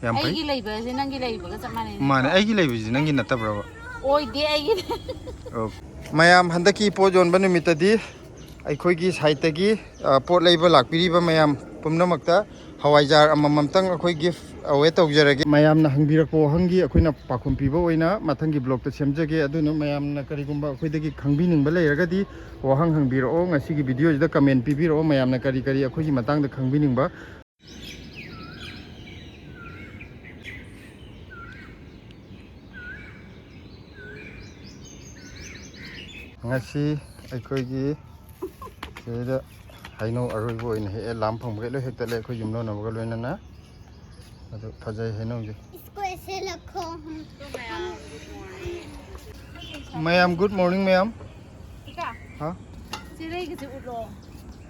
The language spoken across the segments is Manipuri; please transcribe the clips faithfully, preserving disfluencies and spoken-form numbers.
ꯌꯥꯝ ꯐꯩ꯫ ꯑꯩꯒꯤ ꯂꯩꯕꯁꯦ ꯅꯪꯒꯤ ꯂꯩꯕꯒ ꯆꯞ ꯃꯥꯟꯅꯩ꯫ ꯃꯥꯅꯦ, ꯑꯩꯒꯤ ꯂꯩꯕꯁꯤ ꯅꯪꯒꯤ ꯅꯠꯇꯕ꯭ꯔꯕ? ꯑꯣꯏꯗꯦ ꯑꯩꯒꯤ꯫ ꯑꯣ꯫ ꯃꯌꯥꯝ, ꯍꯟꯗꯛꯀꯤ ꯄꯣꯠ ꯌꯣꯟꯕ ꯅꯨꯃꯤꯠꯇꯗꯤ ꯑꯩꯈꯣꯏꯒꯤ ꯁꯥꯏꯠꯇꯒꯤ, ꯑ, ꯄꯣꯠ ꯂꯩꯕ ꯂꯥꯛꯄꯤꯔꯤꯕ ꯃꯌꯥꯝ ꯄꯨꯝꯅꯃꯛꯇ ꯍꯋꯥꯏꯖꯥꯔ ꯑꯃꯃꯝꯇꯪ ꯑꯩꯈꯣꯏ ꯒꯤꯐ ꯑꯋꯦ ꯇꯧꯖꯔꯒꯦ꯫ ꯃꯌꯥꯝꯅ ꯍꯪꯕꯤꯔꯛꯄ ꯋꯥꯍꯪꯒꯤ ꯑꯩꯈꯣꯏꯅ ꯄꯥꯎꯈꯨꯝ ꯄꯤꯕ ꯑꯣꯏꯅ ꯃꯊꯪꯒꯤ ꯕ꯭ꯂꯣꯛꯇ ꯁꯦꯝꯖꯒꯦ꯫ ꯑꯗꯨꯅ ꯃꯌꯥꯝꯅ ꯀꯔꯤꯒꯨꯝꯕ ꯑꯩꯈꯣꯏꯗꯒꯤ ꯈꯪꯕꯤꯅꯤꯡꯕ ꯂꯩꯔꯒꯗꯤ ꯋꯥꯍꯪ ꯍꯪꯕꯤꯔꯛꯑꯣ꯫ ꯉꯁꯤꯒꯤ ꯚꯤꯗꯤꯑꯣꯁꯤꯗ ꯀꯃꯦꯟ ꯄꯤꯕꯤꯔꯛꯑꯣ, ꯃꯌꯥꯝꯅ ꯀꯔꯤ ꯀꯔꯤ ꯑꯩꯈꯣꯏꯒꯤ ꯃꯇꯥꯡꯗ ꯈꯪꯕꯤꯅꯤꯡꯕ꯫ ꯉꯁꯤ ꯑꯩꯈꯣꯏꯒꯤ ꯁꯤꯗ ꯍꯩꯅꯧ ꯑꯔꯣꯏꯕ ꯑꯣꯏꯅ ꯍꯦꯛꯑꯦ꯫ ꯂꯥꯝ ꯐꯪꯕꯒꯤ ꯂꯣꯏ ꯍꯦꯛꯇꯠꯂꯦ ꯑꯩꯈꯣꯏ ꯌꯨꯝꯂꯣꯟꯅꯕꯒ ꯂꯣꯏꯅꯅ꯫ ꯑꯗꯨ ꯐꯖꯩ ꯍꯩꯅꯧꯁꯦ꯫ इसको ऐसे रखो हम। ꯃꯌꯥꯝ, ꯒꯨꯗ ꯃꯣꯔꯅꯤꯡ ꯃꯌꯥꯝ꯫ ꯏꯀꯥ, ꯍꯥ? ꯆꯦꯔꯩꯒꯁꯦ ꯎꯠꯂꯣ꯫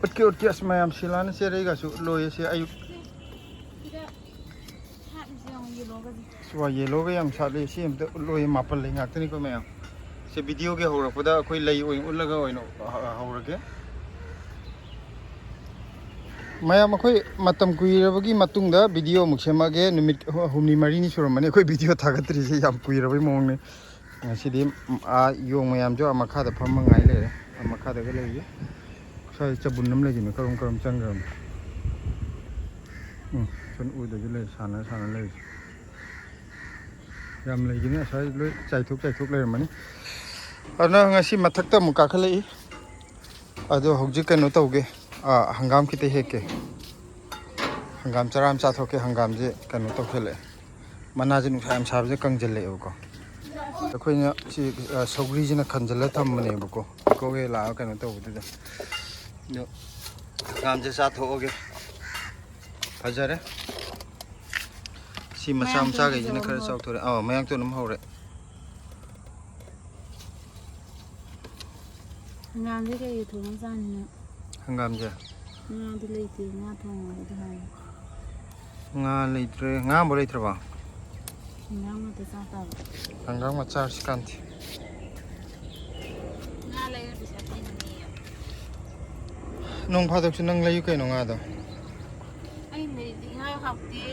ꯎꯠꯀꯦ, ꯎꯠꯀꯦ꯫ ꯑꯁ, ꯃꯌꯥꯝ, ꯁꯤꯂꯥꯅ ꯆꯦꯔꯩꯒꯁꯨ ꯎꯠꯂꯣꯏꯌꯦ ꯁꯤ ꯑꯌꯨꯛ꯫ ꯁꯤꯗ ꯁꯥꯠꯂꯤꯁꯦ ꯌꯦꯡꯉꯣ, ꯌꯦꯜꯂꯣꯒꯁꯦ꯫ ꯁꯤ ꯋꯥ, ꯌꯦꯜꯂꯣꯒ ꯌꯥꯝ ꯁꯥꯠꯂꯤ꯫ ꯁꯤ ꯑꯝꯇ ꯎꯠꯂꯣꯏꯌꯦ꯫ ꯃꯥꯄꯜ ꯂꯩ ꯉꯥꯛꯇꯅꯤꯀꯣ ꯃꯌꯥꯝ꯫ ꯁꯤ ꯚꯤꯗꯤꯑꯣꯒꯤ ꯍꯧꯔꯛꯄꯗ ꯑꯩꯈꯣꯏ ꯂꯩ ꯑꯣꯏꯅ ꯎꯠꯂꯒ ꯑꯣꯏꯅ ꯍ-, ꯍꯧꯔꯒꯦ꯫ ꯃꯌꯥꯝ, ꯑꯩꯈꯣꯏ ꯃꯇꯝ ꯀꯨꯏꯔꯕꯒꯤ ꯃꯇꯨꯡꯗ ꯚꯤꯗꯤꯑꯣ ꯑꯃꯨꯛ ꯁꯦꯝꯃꯛꯑꯒꯦ꯫ ꯅꯨꯃꯤꯠ ꯍꯨ-, ꯍꯨꯝꯅꯤ ꯃꯔꯤꯅꯤ ꯁꯨꯔꯝꯃꯅꯤ ꯑꯩꯈꯣꯏ ꯚꯤꯗꯤꯑꯣ ꯊꯥꯒꯠꯇ꯭ꯔꯤꯁꯦ, ꯌꯥꯝ ꯀꯨꯏꯔꯕꯩ ꯃꯑꯣꯡꯅꯤ꯫ ꯉꯁꯤꯗꯤ, ꯎꯝ, ꯑꯥ, ꯌꯣꯡ ꯃꯌꯥꯝꯁꯨ ꯑꯥ ꯃꯈꯥꯗ ꯐꯝꯃ ꯉꯥꯏ ꯂꯩꯔꯦ꯫ ꯑꯥ ꯃꯈꯥꯗꯒ ꯂꯩꯔꯤ꯫ ꯁ꯭ꯋꯥꯏꯗ ꯆꯕꯨꯟ ꯑꯃ ꯂꯩꯈꯤꯕꯅꯤ, ꯀꯔꯝ ꯀꯔꯝ ꯆꯪꯈ꯭ꯔꯕꯅꯣ? ꯎꯝ, ꯁꯨꯝ ꯎꯗꯁꯨ ꯂꯩ, ꯁꯥꯟꯅ ꯁꯥꯟꯅ ꯂꯩꯔꯤ꯫ ꯌꯥꯝ ꯂꯩꯈꯤꯕꯅꯤ, ꯉꯁꯥꯏ ꯂꯣꯏ ꯆꯥꯏꯊꯣꯛ ꯆꯥꯏꯊꯣꯛ ꯂꯩꯔꯝꯃꯅꯤ꯫ ꯑꯗꯨꯅ ꯉꯁꯤ ꯃꯊꯛꯇ ꯑꯃꯨꯛ ꯀꯥꯈꯠꯂꯛꯏ꯫ ꯑꯗꯣ ꯍꯧꯖꯤꯛ ꯀꯩꯅꯣ ꯇꯧꯒꯦ, ꯑꯥ, ꯍꯪꯒꯥꯝ ꯈꯤꯇ ꯍꯦꯛꯀꯦ꯫ ꯍꯪꯒꯥꯝ ꯆꯔꯥ ꯑꯃ ꯆꯥꯊꯣꯛꯀꯦ꯫ ꯍꯪꯒꯥꯝꯁꯦ ꯀꯩꯅꯣ ꯇꯧꯁꯜꯂꯛꯑꯦ, ꯃꯅꯥꯁꯦ ꯅꯨꯡꯁꯥ ꯌꯥꯝ ꯁꯥꯕꯁꯦ ꯀꯪꯁꯤꯜꯂꯛꯑꯦꯕꯀꯣ꯫ ꯑꯩꯈꯣꯏꯅ ꯁꯤ, ꯑ, ꯁꯧꯒ꯭ꯔꯤꯁꯤꯅ ꯈꯟꯖꯤꯜꯂ ꯊꯝꯕꯅꯦꯕꯀꯣ, ꯏꯀꯣꯒ ꯂꯥꯛꯑꯒ ꯀꯩꯅꯣ ꯇꯧꯕꯗꯨꯗ꯫ ꯑꯗꯣ ꯍꯪꯒꯥꯝꯁꯦ ꯆꯥꯊꯣꯛꯑꯒꯦ꯫ ꯐꯖꯔꯦ꯫ ꯁꯤ ꯃꯆꯥ ꯃꯆꯥꯈꯩꯁꯤꯅ ꯈꯔ ꯆꯥꯎꯊꯣꯔꯛꯑꯦ꯫ ꯑꯥ, ꯃꯌꯥꯡꯇꯣꯟ ꯑꯃ ꯍꯧꯔꯦ꯫ ꯍꯪꯒꯥꯝꯁꯦ ꯀꯩ ꯊꯣꯡꯉ ꯆꯥꯅꯤꯅꯣ? ꯍꯪꯒꯥꯝꯁꯦ꯫ ꯉꯥꯗꯤ ꯂꯩꯇꯦ, ꯉꯥ ꯊꯣꯡꯉꯒꯗꯤ ꯍꯥꯏ꯫ ꯉꯥ ꯂꯩꯇ꯭ꯔꯦ꯫ ꯉꯥ ꯑꯃ ꯂꯩꯇ꯭ꯔꯕꯣ? ꯍꯪꯒꯥꯝ ꯉꯥꯛꯇ ꯆꯥ ꯇꯥꯕ꯫ ꯍꯪꯒꯥꯝ ꯃꯆꯥ ꯍꯧꯖꯤꯛꯀꯥꯟꯗꯤ꯫ ꯉꯥ ꯂꯩꯔ ꯄꯩꯁꯥ ꯇꯤꯡꯅꯤꯌꯦ꯫ ꯅꯣꯡ ꯐꯥꯗꯣꯛꯁꯨ ꯅꯪ ꯂꯩꯌꯨ ꯀꯩꯅꯣ ꯉꯥꯗꯣ꯫ ꯑꯩ ꯂꯩꯔꯗꯤ ꯉꯥ ꯍꯥꯎꯇꯦ꯫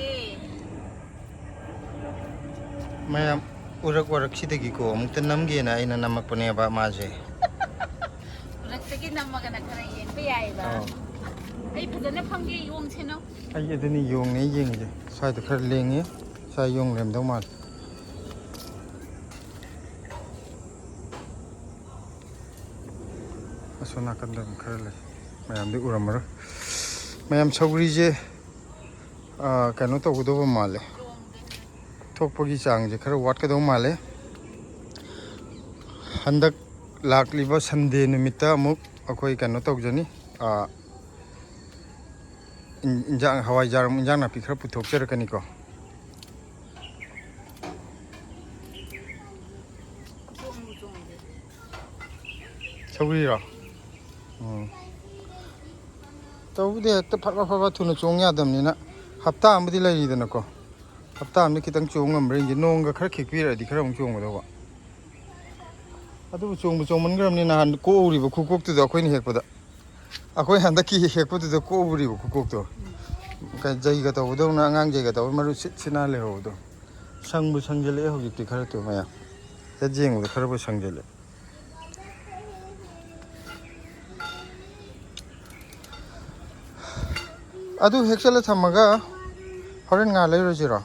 ꯃꯌꯥꯝ, ꯎꯔꯛ ꯋꯥꯔꯛꯁꯤꯗꯒꯤꯀꯣ ꯑꯃꯨꯛꯇ ꯅꯝꯒꯦꯅ ꯑꯩꯅ ꯅꯝꯃꯛꯄꯅꯦꯕ ꯃꯥꯁꯦ꯫ ꯎꯔꯛꯇꯒꯤ ꯅꯝꯃꯒꯅ ꯈꯔ ꯌꯦꯡꯕ ꯌꯥꯏꯑꯕ꯫ ꯑꯩ ꯐꯖꯅ ꯐꯝꯒꯦ, ꯌꯣꯡꯁꯤꯅꯨ꯫ ꯑꯩ ꯑꯗꯨꯅꯤ ꯌꯣꯡꯅꯦ ꯌꯦꯡꯉꯤꯁꯦ꯫ ꯁ꯭ꯋꯥꯏꯗ ꯈꯔ ꯂꯦꯡꯉꯦ꯫ ꯁ꯭ꯋꯥꯏ ꯌꯣꯡ ꯂꯩꯔꯝꯗꯧ ꯃꯥꯜꯂꯦ꯫ ꯑꯁꯣꯝ ꯅꯥꯀꯟꯗ ꯑꯃꯨꯛ ꯈꯔ ꯂꯩ꯫ ꯃꯌꯥꯝꯗꯤ ꯎꯔꯝꯃꯔꯣꯏ꯫ ꯃꯌꯥꯝ, ꯁꯧꯒ꯭ꯔꯤꯁꯦ, ꯑꯥ, ꯀꯩꯅꯣ ꯇꯧꯒꯗꯧꯕ ꯃꯥꯜꯂꯦ꯫ ꯊꯣꯛꯄꯒꯤ ꯆꯥꯡꯁꯦ ꯈꯔ ꯋꯥꯠꯀꯗꯧ ꯃꯥꯜꯂꯦ꯫ ꯍꯟꯗꯛ ꯂꯥꯛꯂꯤꯕ ꯁꯟꯗꯦ ꯅꯨꯃꯤꯠꯇ ꯑꯃꯨꯛ ꯑꯩꯈꯣꯏ ꯀꯩꯅꯣ ꯇꯧꯖꯅꯤ꯫ ꯑꯥ, ꯏꯟ-, ꯏꯟꯖꯥꯡ, ꯍꯋꯥꯏꯖꯥꯔ ꯑꯃꯨꯛ, ꯏꯟꯖꯥꯡ ꯅꯥꯄꯤ ꯈꯔ ꯄꯨꯊꯣꯛꯆꯔꯛꯀꯅꯤꯀꯣ꯫ ꯆꯣꯡꯕꯨ ꯆꯣꯡꯗꯦ꯫ ꯁꯧꯒ꯭ꯔꯤꯔꯣ? ꯎꯝ꯫ ꯇꯧꯕꯨꯗꯤ ꯍꯦꯛꯇ ꯐꯠ ꯐꯠ ꯐꯠ ꯐꯠ ꯊꯨꯅ ꯆꯣꯡ ꯌꯥꯗꯕꯅꯤꯅ, ꯍꯞꯇꯥ ꯑꯃꯗꯤ ꯂꯩꯔꯤꯗꯅꯀꯣ꯫ ꯍꯞꯇꯥ ꯑꯃꯗꯤ ꯈꯤꯇꯪ ꯆꯣꯡ ꯉꯝꯕ꯭ꯔꯥ ꯌꯦꯡꯒꯦ꯫ ꯅꯣꯡꯒ ꯈꯔ ꯈꯤꯛꯄꯤꯔꯛꯑꯗꯤ ꯈꯔ ꯑꯃꯨꯛ ꯆꯣꯡꯒꯗꯧꯕ꯫ ꯑꯗꯨꯕꯨ ꯆꯣꯡꯕꯨ ꯆꯣꯡꯃꯟꯈ꯭ꯔꯕꯅꯤ, ꯅꯍꯥꯟ ꯀꯣꯛꯎꯔꯤꯕ ꯈꯨꯀꯣꯛꯇꯨꯗ ꯑꯩꯈꯣꯏꯅ ꯍꯦꯛꯄꯗ꯫ ꯑꯩꯈꯣꯏ ꯍꯟꯗꯛꯀꯤ ꯍꯦꯛꯄꯗꯨꯗ ꯀꯣꯛꯎꯔꯤꯕ ꯈꯨꯀꯣꯛꯇꯣ꯫ ꯀ-, ꯖꯩꯒ ꯇꯧꯕꯗꯧꯅ, ꯑꯉꯥꯡ ꯖꯩꯒ ꯇꯧꯕ ꯃꯔꯨ ꯁꯤꯠ ꯁꯤꯠꯅ ꯂꯩꯍꯧꯕꯗꯣ꯫ ꯁꯪꯕꯨ ꯁꯪꯖꯜꯂꯛꯑꯦ ꯍꯧꯖꯤꯛꯇꯤ ꯈꯔ ꯇꯨ ꯃꯌꯥꯝ꯫ ꯍꯦꯛ ꯌꯦꯡꯕꯗ ꯈꯔꯕꯨ ꯁꯪꯖꯜꯂꯦ꯫ ꯑꯗꯨ ꯍꯦꯛ ꯆꯠꯂ ꯊꯝꯃꯒ ꯍꯣꯔꯦꯟ ꯉꯥ ꯂꯩꯔꯨꯁꯤꯔꯣ?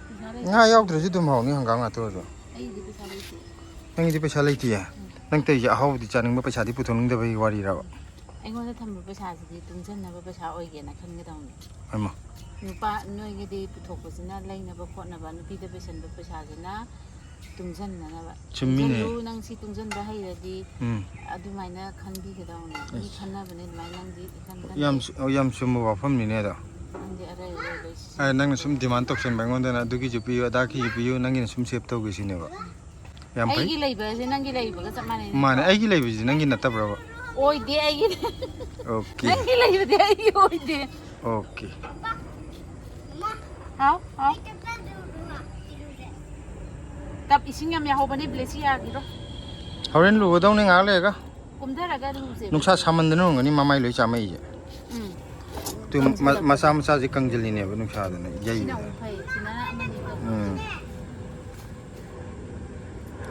ꯄꯩꯁꯥ ꯂꯩ-, ꯉꯥ ꯌꯥꯎꯗ꯭ꯔꯁꯨ ꯑꯗꯨꯝ ꯍꯥꯎꯅꯤ, ꯍꯪꯒꯥꯝ ꯉꯥꯛꯇ ꯑꯣꯏꯔꯁꯨ꯫ ꯑꯩꯒꯤꯗꯤ ꯄꯩꯁꯥ ꯂꯩꯇꯦ꯫ ꯅꯪꯒꯤꯗꯤ ꯄꯩꯁꯥ ꯂꯩꯇꯤꯌꯦ? ꯅꯪ ꯇꯧꯔꯤꯁꯦ ꯑꯍꯥꯎꯕꯗꯤ ꯆꯥꯅꯤꯡꯕ, ꯄꯩꯁꯥꯗꯤ ꯄꯨꯊꯣꯛꯅꯤꯡꯗꯕꯒꯤ ꯋꯥꯔꯤꯔꯕ? ꯑꯩꯉꯣꯟꯗ ꯊꯝꯕ ꯄꯩꯁꯥꯁꯤꯗꯤ ꯇꯨꯡꯁꯤꯟꯅꯕ ꯄꯩꯁꯥ ꯑꯣꯏꯒꯦꯅ ꯈꯟꯒꯗꯧꯅꯤ꯫ ꯍꯩꯃꯥ꯫ ꯅꯨꯄꯥ ꯅꯣꯏꯒꯤꯗꯤ ꯄꯨꯊꯣꯛꯄꯁꯤꯅ ꯂꯩꯅꯕ ꯈꯣꯠꯅꯕ, ꯅꯨꯄꯤꯗ ꯄꯩꯁꯟꯕ ꯄꯩꯁꯥꯁꯤꯅ ꯇꯨꯡꯁꯤꯟꯅꯅꯕ꯫ ꯆꯨꯝꯃꯤꯅꯦ꯫ ꯇꯨꯡꯁꯤꯜꯂꯨ, ꯅꯪ ꯁꯤ ꯇꯨꯡꯁꯤꯟꯕ ꯍꯩꯔꯗꯤ ꯎꯝ꯫ ꯑꯗꯨꯃꯥꯏꯅ ꯈꯟꯕꯤꯒꯗꯧꯅꯤ꯫ ꯃꯤ ꯑꯁ꯫ ꯈꯟꯅꯕꯅꯦ ꯑꯗꯨꯃꯥꯏꯅ, ꯅꯪꯗꯤ ꯏꯈꯟ ꯈꯟꯗꯦ꯫ ꯌꯥꯝ ꯆꯨ-, ꯌꯥꯝ ꯆꯨꯝꯕ ꯋꯥꯐꯝꯅꯤꯅꯦ ꯑꯗꯣ꯫ ꯅꯪꯗꯤ ꯑꯔꯩ ꯑꯔꯩ ꯂꯣꯏ ꯁꯤꯖꯤꯟꯅ-, ꯑꯦ, ꯅꯪꯅ ꯁꯨꯝ demand ꯇꯧꯁꯟꯕ ꯑꯩꯉꯣꯟꯗꯅ, ꯑꯗꯨꯒꯤꯁꯨ ꯄꯤꯌꯨ, ꯑꯗꯥꯒꯤꯁꯨ ꯄꯤꯌꯨ, ꯅꯪꯒꯤꯅ ꯁꯨꯝ save ꯇꯧꯒꯦ ꯁꯤꯅꯦꯕ꯫ ꯌꯥꯝ ꯐꯩ꯫ ꯑꯩꯒꯤ ꯂꯩꯕꯁꯦ ꯅꯪꯒꯤ ꯂꯩꯕꯒ ꯆꯞ ꯃꯥꯟꯅꯩ ꯃꯥꯅꯦ, ꯅꯠꯇ꯭ꯔꯣ? ꯑꯩꯒꯤ ꯂꯩꯕꯁꯤ ꯅꯪꯒꯤ ꯅꯠꯇꯕ꯭ꯔꯕ? ꯑꯣꯏꯗꯦ ꯑꯩꯒꯤꯗꯤ꯫ Okay꯫ ꯅꯪꯒꯤ ꯂꯩꯕꯗꯤ ꯑꯩꯒꯤ ꯑꯣꯏꯗꯦ꯫ Okay꯫ ꯍꯥꯎ, ꯍꯥꯎ꯫ ꯀꯞ ꯏꯁꯤꯡ ꯌꯥꯝ ꯌꯥꯎꯍꯧꯕꯅꯦ, ꯕ꯭ꯂꯦꯁꯤꯌꯥꯒꯤꯗꯣ꯫ ꯍꯣꯔꯦꯟ ꯂꯨꯒꯗꯧꯅꯤ ꯉꯥꯏꯍꯥꯛ ꯂꯩꯔꯒ꯫ ꯀꯨꯝꯊꯔꯒ ꯂꯨꯁꯦ꯫ ꯅꯨꯡꯁꯥ ꯁꯥꯃꯟꯗꯅ ꯑꯣꯏꯔꯝꯒꯅꯤ ꯃꯃꯥꯏ ꯂꯣꯏ ꯆꯥꯝꯃꯛꯏꯁꯦ꯫ ꯎꯝ꯫ ꯇꯨ ꯃ- ꯃꯆꯥ ꯃꯆꯥꯁꯦ ꯀꯪꯁꯤꯜꯂꯤꯅꯦꯕ ꯅꯨꯡꯁꯥꯗꯨꯅ ꯁꯤꯅ ꯌꯩꯕꯗ꯫ ꯑꯃꯨꯛ ꯐꯩ, ꯁꯤꯅ ꯑꯃꯅꯤ ꯇꯧꯕ꯫ ꯎꯝ꯫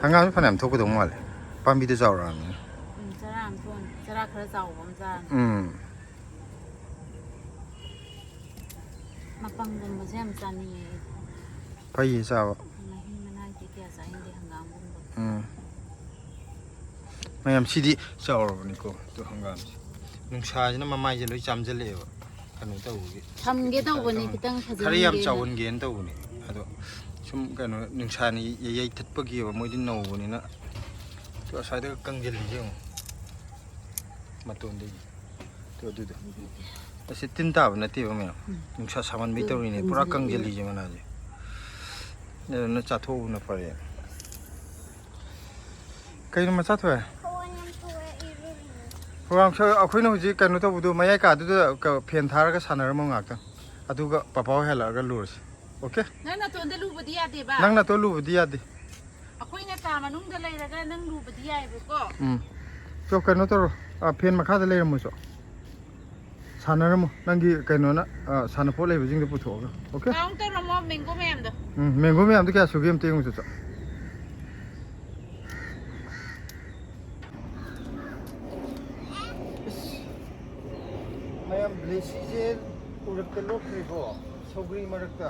ꯍꯪꯒꯥꯝꯁꯨ ꯐꯅꯌꯥꯝ ꯊꯣꯛꯀꯗꯧ ꯃꯥꯜꯂꯦ, ꯄꯥꯝꯕꯤꯗꯨ ꯆꯥꯎꯔꯛꯑꯕꯅꯤꯅ꯫ ꯎꯝ, ꯆꯔꯥ ꯑꯃ ꯊꯣꯛꯑꯅꯤ꯫ ꯆꯔꯥ ꯈꯔ ꯆꯥꯎꯕ ꯑꯃ ꯆꯥꯔꯅꯤ꯫ ꯎꯝ꯫ ꯃꯄꯪꯒꯨꯝꯕꯁꯦ ꯌꯥꯝ ꯆꯥꯅꯤꯡꯉꯦ ꯑꯩꯗꯤ꯫ ꯐꯩꯌꯦ ꯆꯥꯕ꯫ ꯃꯍꯤ ꯃꯅꯥꯏꯗꯤ ꯀꯌꯥ ꯆꯥꯅꯤꯡꯗꯦ ꯍꯪꯒꯥꯝꯒꯨꯝꯕ꯫ ꯎꯝ꯫ ꯃꯌꯥꯝ ꯁꯤꯗꯤ ꯆꯥꯎꯔꯕꯅꯤꯀꯣ꯫ ꯑꯗꯨ ꯍꯪꯒꯥꯝꯁꯦ ꯅꯨꯡꯁꯥꯁꯤꯅ ꯃꯃꯥꯏꯁꯦ ꯂꯣꯏ ꯆꯥꯝꯁꯤꯜꯂꯛꯑꯦꯕ꯫ ꯀꯩꯅꯣ ꯇꯧꯕꯒꯤ ꯊꯝꯒꯦ ꯇꯧꯕꯅꯤ, ꯈꯤꯇꯪ ꯈꯔ ꯌꯥꯝ ꯐꯖꯍꯟꯒꯦꯅ꯫ ꯆꯥꯎꯍꯟꯒꯦꯅ ꯇꯧꯕꯅꯤ꯫ ꯑꯗꯣ ꯁꯨꯝ ꯀꯩꯅꯣ ꯅꯨꯡꯁꯥꯅ ꯌꯩ- ꯌꯩꯊꯠꯄꯒꯤꯕ, ꯃꯣꯏꯗꯤ ꯅꯧꯕꯅꯤꯅ꯫ ꯑꯗꯣ ꯑꯁ꯭ꯋꯥꯏꯗꯒ ꯀꯪꯁꯤꯜꯂꯤꯁꯦ ꯌꯦꯡꯉꯣ, ꯃꯇꯣꯟꯗꯒꯤ꯫ ꯑꯗꯣ ꯑꯗꯨꯗꯣ ꯑꯁꯤ ꯇꯤꯟ ꯇꯥꯕ ꯅꯠꯇꯦꯕ ꯃꯌꯥꯝ, ꯎꯝ꯫ ꯅꯨꯡꯁꯥ ꯁꯥꯃꯟꯕꯩ ꯑꯗꯨ ꯇꯧꯔꯤꯅꯦ꯫ ꯄꯨꯔꯥ ꯀꯪꯁꯤꯜꯂꯛꯏꯅꯦ꯫ ꯀꯪꯁꯤꯜꯂꯤꯁꯦ ꯃꯅꯥꯁꯦ꯫ ꯑꯗꯨꯅ ꯆꯥꯊꯣꯛꯍꯧꯕꯅ ꯐꯔꯦ꯫ ꯀꯩꯅꯣ ꯃꯆꯥ ꯊꯣꯛꯑꯦ? ꯄ꯭ꯔꯣꯒꯥꯝ ꯁ-, ꯑꯩꯈꯣꯏꯅ ꯍꯧꯖꯤꯛ ꯀꯩꯅꯣ ꯇꯧꯕꯗꯣ, ꯃꯌꯥꯏ ꯀꯥꯗꯨꯗ ꯀ-, ꯐꯦꯟ ꯊꯥꯔꯒ ꯁꯥꯟꯅꯔꯝꯃꯣ ꯉꯥꯛꯇꯪ꯫ ꯑꯗꯨꯒ ꯄꯄꯥ ꯍꯣꯏ ꯍꯜꯂꯛꯑꯒ ꯂꯨꯔꯁꯤ꯫ ꯑꯣꯀꯦ? ꯅꯪ ꯅꯇꯣꯟꯗ ꯂꯨꯕꯗꯤ ꯌꯥꯗꯦꯕ꯫ ꯅꯪ ꯅꯇꯣꯟ ꯂꯨꯕꯗꯤ ꯌꯥꯗꯦ꯫ ꯑꯩꯈꯣꯏꯅ ꯀꯥ ꯃꯅꯨꯡꯗ ꯂꯩꯔꯒ ꯅꯪ ꯂꯨꯕꯗꯤ ꯌꯥꯏꯕꯀꯣ꯫ ꯎꯝ꯫ ꯆꯣ, ꯀꯩꯅꯣ ꯇꯧꯔꯣ꯫ ꯑ, ꯐꯦꯟ ꯃꯈꯥꯗ ꯂꯩꯔꯝꯃꯣ ꯆꯣ꯫ ꯁꯥꯟꯅꯔꯝꯃꯣ꯫ ꯅꯪꯒꯤ ꯀꯩꯅꯣꯅ, ꯑ, ꯁꯥꯟꯅꯄꯣꯠ ꯂꯩꯕꯁꯤꯡꯗꯣ ꯄꯨꯊꯣꯛꯑꯒ꯫ ꯑꯣꯀꯦ? ꯀꯥꯎꯟ ꯇꯧꯔꯝꯃꯣ ꯃꯦꯡꯒꯣ ꯃꯌꯥꯝꯗꯣ꯫ ꯎꯝ, ꯃꯦꯡꯒꯣ ꯃꯌꯥꯝꯗꯣ ꯀꯌꯥ ꯁꯨꯒꯦ ꯑꯝꯇ ꯌꯦꯡꯉꯨ ꯆꯣ ꯆꯣ꯫ ꯏꯁ, ꯃꯌꯥꯝ ꯕ꯭ꯂꯦꯁꯤꯁꯦ ꯎꯔꯛꯇ ꯂꯣꯠꯈ꯭ꯔꯦꯀꯣ, ꯁꯧꯒ꯭ꯔꯤ ꯃꯔꯛꯇ꯫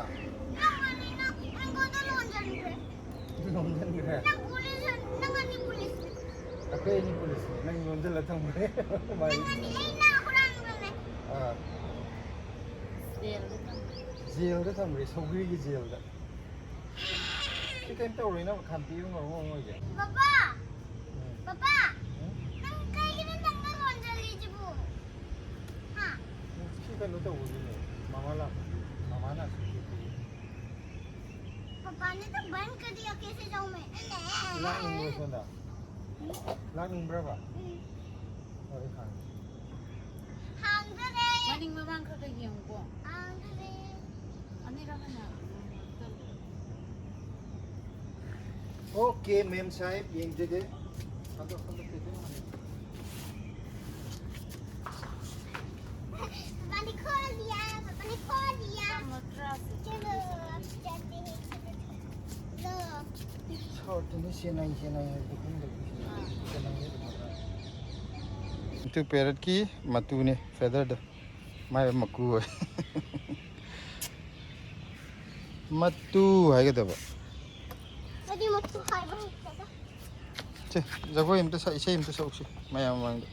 ꯅꯪ ꯑꯅꯤꯅ ꯑꯩꯉꯣꯟꯗ ꯂꯣꯟꯖꯟꯈ꯭ꯔꯦ꯫ ꯂꯣꯟꯖꯟꯈ꯭ꯔꯦ? ꯅꯪ ꯄꯨꯂꯤꯁ, ꯅꯪ ꯑꯅꯤ ꯄꯨꯂꯤꯁꯅꯦ꯫ ꯑꯩꯈꯣꯏ ꯑꯅꯤ ꯄꯨꯂꯤꯁꯅꯦ, ꯅꯪ ꯂꯣꯟꯖꯜꯂ ꯊꯝꯈ꯭ꯔꯦ꯫ ꯅꯪ ꯑꯅꯤ ꯑꯩꯅ ꯍꯨꯔꯥꯟꯈ꯭ꯔꯕꯅꯦ꯫ ꯑꯥ꯫ ꯖꯦꯜꯗ ꯊꯝꯈ꯭ꯔꯦ꯫ ꯖꯦꯜꯗ ꯊꯝꯈ꯭ꯔꯦ, ꯁꯧꯒ꯭ꯔꯤꯒꯤ ꯖꯦꯜꯗ꯫ ꯁꯤ ꯀꯩꯝ ꯇꯧꯔꯣꯏ, ꯅꯪ ꯈꯥꯝꯕꯤꯌꯨ, ꯉꯧꯔꯣ, ꯉꯧꯔꯣ, ꯉꯧꯔꯣ꯫ ꯕꯕꯥ! ꯎꯝ꯫ ꯕꯕꯥ! ꯎꯝ? ꯅꯪ ꯀꯩꯒꯤꯅꯣ ꯅꯪꯅ ꯂꯣꯟꯖꯜꯂꯤꯁꯤꯕꯨ? ꯍꯥ? ꯁꯤ ꯀꯩꯅꯣ ꯇꯧꯕꯒꯤꯅꯦ, ꯃꯃꯥ ꯂꯥꯛꯄꯒꯤ, ꯃꯃꯥꯅ ꯑꯁꯤ ꯄꯤꯔꯛꯄꯒꯤ꯫ ꯄꯄꯥꯅ ꯇꯨ ꯕꯟ ꯀꯔ ꯗꯤꯌꯥ ꯀꯦꯁꯦ ꯖꯥꯎ ꯃꯦ? ꯂꯥꯛꯅꯤꯡꯕ꯭ꯔꯣ ꯁꯣꯝꯗ? ꯎꯝ? ꯂꯥꯛꯅꯤꯡꯕ꯭ꯔꯕ? ꯎꯝ꯫ ꯍꯣꯏ, ꯑꯩ ꯈꯥꯡꯉꯦ꯫ ꯍꯥꯡꯗꯔꯦ꯫ ꯃꯅꯤꯡ ꯃꯃꯥꯡ ꯈꯔ ꯈꯔ ꯌꯦꯡꯉꯨꯀꯣ꯫ ꯍꯥꯡꯗꯔꯦ꯫ ꯑꯅꯤꯔꯛ ꯍꯟꯅ ꯆꯠꯂꯨ꯫ ꯑꯣꯀꯦ, ꯃꯦꯝ ꯁꯥꯍꯦꯕ, ꯌꯦꯡꯖꯒꯦ꯫ ꯍꯟꯗꯣꯛ, ꯍꯟꯗꯣꯛ, ꯍꯟꯗꯣꯛ꯫ ꯕꯕꯥ, ꯂꯤꯈꯣ꯫ ꯑꯗꯨꯅ ꯁꯦꯟꯅꯩ, ꯁꯦꯟꯅꯩ ꯍꯥꯏꯕꯗꯤ ꯈꯪꯗꯕ꯫ ꯁꯦꯟꯅꯩ ꯑꯗꯨꯃꯥꯏꯅ꯫ ꯃꯇꯨ parrotꯀꯤ ꯃꯇꯨꯅꯦ, featherꯗꯣ꯫ ꯃꯥꯏ ꯃꯀꯨ ꯑꯣꯏ꯫ ꯃꯇꯨ ꯍꯥꯏꯒꯗꯕ꯫ ꯑꯩꯗꯤ ꯃꯇꯨ ꯍꯥꯏꯕ ꯍꯩꯇꯦꯗ꯫ ꯁꯦ, ꯖꯒꯣꯏ ꯑꯝꯇ ꯁꯛ, ꯏꯁꯩ ꯑꯝꯇ ꯁꯛꯎꯁꯤ ꯃꯌꯥꯝ ꯃꯃꯥꯡꯗ꯫